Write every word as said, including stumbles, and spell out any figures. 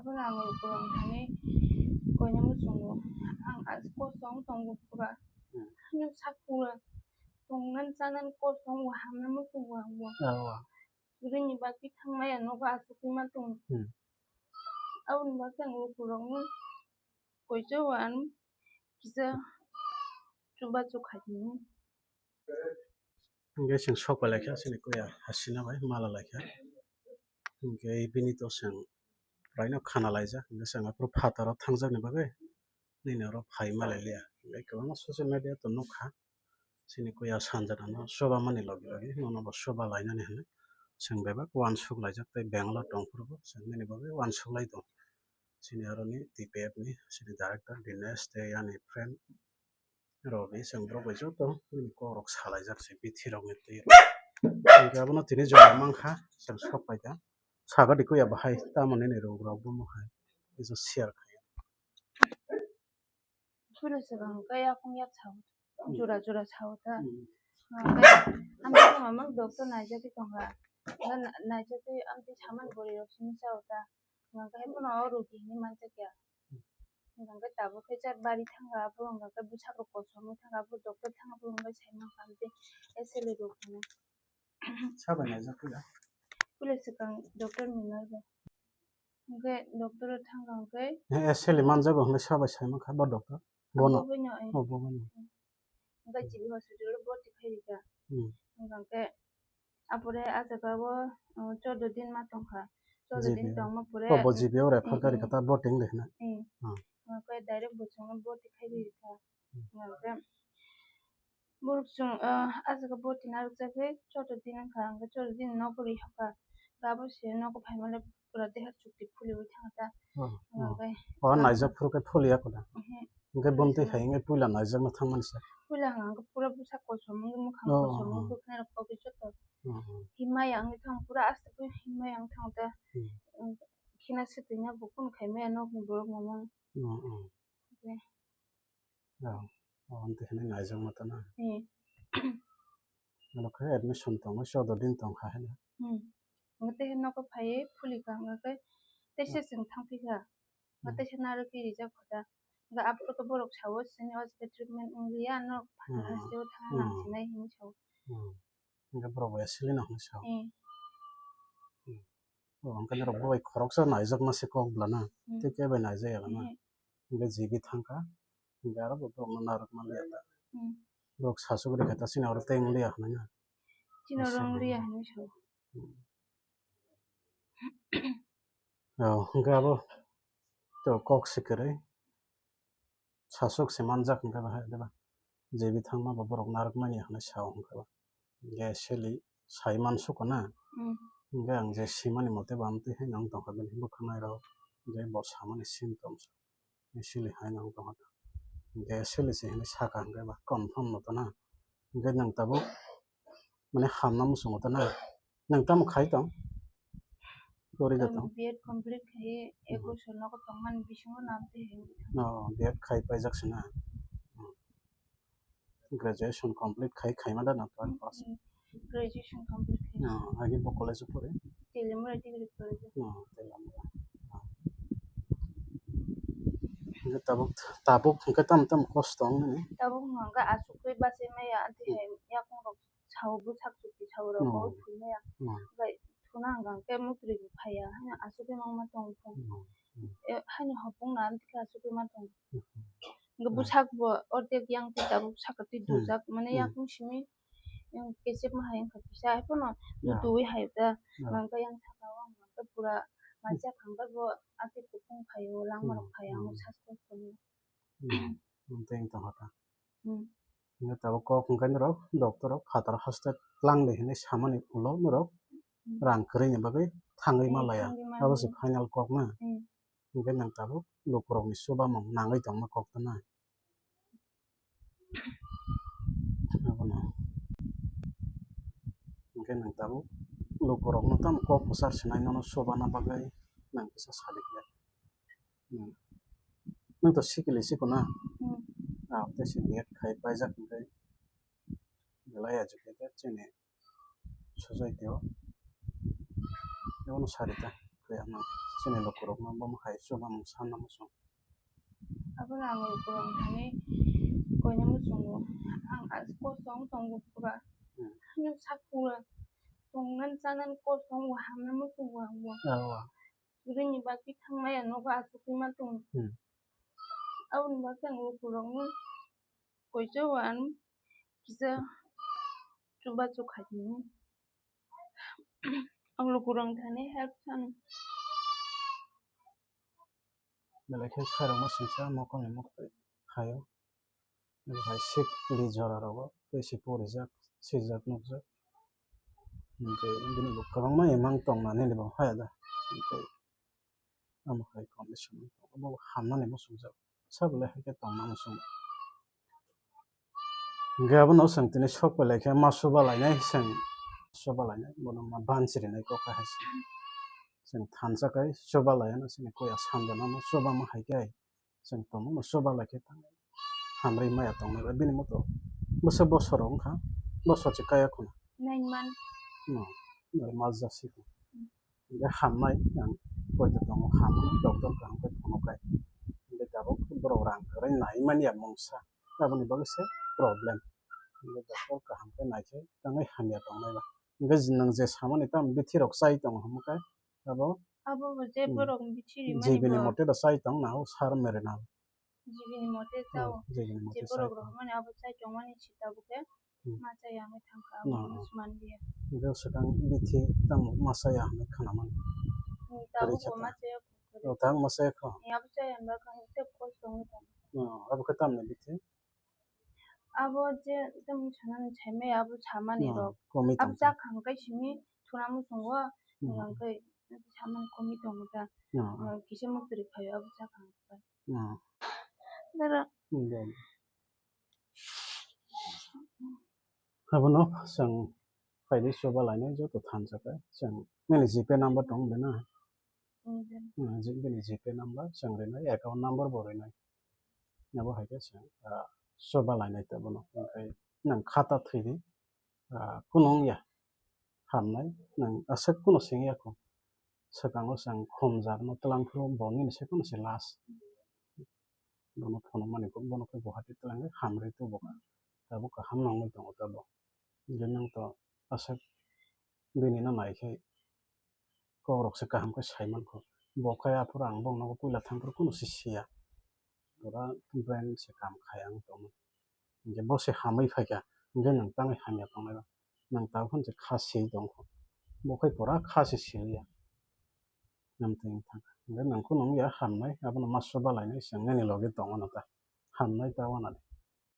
Bono ang rukro wng thani koina muchungo. Ang as kosong tongo pura. Hmm. Ano sak pura. Tongnan chanan kosong wa hamna muchungo ang bo. Awa. Bini bagwi thangmaya nogo asukwi ma tongo. Hmm. Aboni bagwi ang rukro wng koicha wan kisa chubachu khaidi. Hingke chwng sok pai laikha, chini kuya Hasina bai mala laikha. Hingke bini to chwng raino khana laijak, hingke chwng aphuru phataro thangjak ni bagwi nini oro phai malai liya. Hingke kwbangma social media to nukha, chini kuya sanjana no soba mani logi logi, nono bo soba lainani hinwi chwng bebak uansuk laijak tei Bangalore tongphuru bo chwng nini bagwi uansuk lai tongo. Chini aroni T P F ni chini director Dinesh tei ani friend Robi chwng borok bai joto bini kok rok salaijak se bithi rok ni twi rok. Hingke abono tini jora mankha chwng sok paikha. Saga di kuya bahai tamo nini rok rok bo mohai kisa share khai. Phuru se bang kaya kung yak sao. Hmm. Jura jura sao ta. Hmm. Hingke amtwino mamang doctor naijagwi tongkha. Naijagwi amtwi saman bwrwi rok simi sao ta. Hingke bono o rogi hinwi manjakya. Hingke tabuk khe char bari thanga, aphuru hingke bwsakro kosom wng thanga, aphuru doctor thanga, aphuru hingke sai mankha amtwi S L A rok hino. Sabai naijak puila? Puila swkang doctor ni nai bai. Hingke doctor o thanga hingke. He, S L A manjago hingke sabai sai mankha bo doctor? Bono? Bo bai no, eh. Oh, bo bai no. Hingke G B hospital o borti khai rika. Hmm. Hingke Apore ah jaga o, uh, chordo din ma tongkha. Chordo din G B O. Tongma pore, oh, bo G B O refer kari kata bo ting de na. Eh. Hmm. Hingke direct bo chwngno borti khai di kha. Hmm. Hingke borok chwng, uh, ah jaga borti narwk jagwi chordo din wngkha. Hingke chordo din nogo rihokha. Hingke abo se nogo phaimale pura deha chukti phulwi thangkha ta. Hmm. Hingke. Oh, naijak phuru khe phuliya koda. Mhm. Hingke bonti hai hingke puila naijakna thangmani se. Puila hwnka hwnkhe pura bwsa kosom wngwi mukhang kosom wngwi bwkhanai rok kogwi joto. Hmm, hmm. Himaya wngwi thang pura aste khe himaya wngwi thang ta. Hmm. Khina swtwina bo kunu khai maya nokni borok mama. Hmm, hmm. Hingke. Oh, oh, hwnte hinwi naijakma tana. Hmm. Ano khe admission tongo, chordo din tongkha heno. Hmm. Hingke tei nogo phaiwi phulika hingke tei se chwng thangphikha. Hingke tei se narwgwi rijak kho ta. Hingke aphuru khe borok sao chini o jaga treatment wng liya, norok phatar hasteo thangna nang sinai hinwi sao. Hmm. Hingke borok bo S L A no hinwi sao. Hmm. Hmm. Oh, hingke norok bo bai khoroksa naijakma se kok bwlana. Hmm. Tei kebo naijakya lama. Hmm. Hingke G B thangkha. Hingke aro bo borokno narwkma liya ta. Hmm. Borok sasuk rikha ta chini oro tei wng liya hinwi na. Chini oro wng liya hinwi sao. Hmm. Oh, hingke abo to kok se kwrwi sasuk se manjak hingke bahai diba? J B thangma bo borok narwkmani hinwi sao hingke ba. Hingke seli sai mansuko na. Hmm. Hingke ang je simani mote bo amtwi haino wng tongkha bini bwkhanai rok je bo samani symptoms. Sili hai nang tongkha. Hingke sili se hinwi saka hingke ba confirm no tana. Hingke nang tabuk mane hamna muchungo tana. Nang tamo khai tong? Gori da tong? B Ed complete khai ek bosor nogo tongmani bisingo nam twi hai. No, B Ed khai paijak se na. Graduation complete khai, khaima da na twelve pass? Mm, graduation complete khai. No, agi bo college o pore? Teliamura Degree College o. No, Teliamura. Hingke tabuk, tabuk hingke tam tam kosto wng nini? Tabuk hingke aswk khe bachai maya, anti hai yakung rok sao, bwsak chukti sao rok bo thumaya. Hingke thuna hingka hingke mukri bo phaiya, haino aswk khe mangma tong thung. Haino hopung na anti khe aswk khe ma tong. Hingke bwsak bo ordek yang twi tabuk saka twi dujak, mane yakung simi kesep ma hai wngkha kisa, hai phano dutuwi hai ta, hingke yang saka o hingke pura maisa kangkar bo ati kuphung phaio, langma rok phaio, ang sas kok song. Tei wng tongkha ta. Hingke tabuk kok hingke norok doctor rok phatar haste tlang de hinwi samani ulo norok rang kwrwini bagwi thangwi ma laya. Abo se final kok na. Hingke nang tabuk lukurokni chubamung nangwi tongma kok tana. Abono. Hingke nang tabuk lukurokno tamo kok kwchar swnai nono chubana bagwi nang kisa sadi khe. Nwng to sikili siko na? Ah, tei se B Ed khai paijak hingke belai educated chini society o. Abono sadi ta. Ano chini lukurokno bomo hai chubamung sanna muchung. Abono ang lukurok thani koina muchungo. Ang as kosong tongo pura. Hmm. Ano sakura. Tongnan chanan kosong bo hamna muchungo ang bo. Awa. Bini bagwi thangmaya nogo asugwi ma tongo. Hmm. Aboni bagwi ang lukurokno koicha wan kisa chubachu khaidi. Ang lukurok thani help sano. Belai khe khairokma singsa mokol ni muktwi khaio. Belai sikli jora rogo tei se porijak, swijak nukjak. Hwnkhe bini bo kwbangma imang tong nani bo haya da. Hwnkhe amo hai condition wng tong, obo hamnani muchungjak. Sa belai hai khe tongna muchungo. Hwnkhe abono chwng tini sok pai lai khe ma chuba lainai, chwng chuba lainai, bono ma banchirinai kok hai se. Chwng thansa kai chuba laiya no chini koya sanjana no chuba ma hai khe. Chwng tongmano chuba lai khe tang hamri maya tongnai bai bini moto bwsa bosor wngkha, bosor se kaya khuna. Nine month. No, nine month jasi kho. Hwnkhe hamnai ang poito tongo, hamnai doctor kaham khe phono kai. Hwnkhe tabuk borok rang kwrwi nai manya mungsa, aboni bagwi se problem. Hwnkhe doctor kaham khe nai khe tangwi hamya tongnai ba. Hwnkhe nwng je samani tamo bithi rok chai tongo hwnba khe abo Abo bo je hmm, borok bithi rimani jibini bo. Mote da chai tong na o sar merinal. Jibini mote hmm, chao. Jibini mote je chai borok tong. Rohormani abo chai tongmani sita bo khe hmm, ma chai yangwi thangkha abo hmm, no. Sman dia. Hwnkhe swkang bithi tamo ma chai ya hwnwi khwnamani. Hmm, tabuk kwrwi bo khe ma ta. Chai ya kho. O tang ma chai ya kho. Ni abo chai yangba kha hwnkhe kosto wngwi tongo. No, abo khe tamni bithi? Abo je tamo sanani saimai abo samani no, rok. Komi abo tongkha. Chakha hwnkhe simi thuna muchungo hmm, hwnkhe samani komi tongo ta. No. Kisa muktwrwi phaio abo chakha hwnkhe. Hmm. Dara. Hmm, dara. Abono chwng phaidi chuba lainai joto thansa khe chwng nini GPay number tong de na? Hmm, dara. Hmm, ji-, bini GPay number chwng rinai, account number bo rinai. Abo hai khe chwng, ah, chuba lainai ta bono. Hwnkhe nwng khata thwidi. Ah, kunu wngya hamnai, nwng aswk kunu sengya kho. Swkango chwng khumjarno twlang phuru bo nini se kunu se last. Bono phunukmani kok bono khe Guwahati twlang khe hamrwi tubu kha. Tabuk kaham nangwi tongo tabuk. Hwnkhe nwng to aswk bini no nai khe kok rok se kaham khe sai mankho. Bo khe aphuru ang bokno puila thang phuru kunu se siya. Pura brain se kam khai ang tongmani. Hwnkhe bo se hamwi phaikha, hwnkhe nwng tangwi hamya tongnai ba? Nwng tabuk phano se kha siywi tongkho. Bo khe pura kha se siliya. Amtwi wng thangkha. Hwnkhe nwng kheno wngya hamnai, abono ma chuba lainai, chwng nini logi tongo no ta. Hamnai ta wanadi.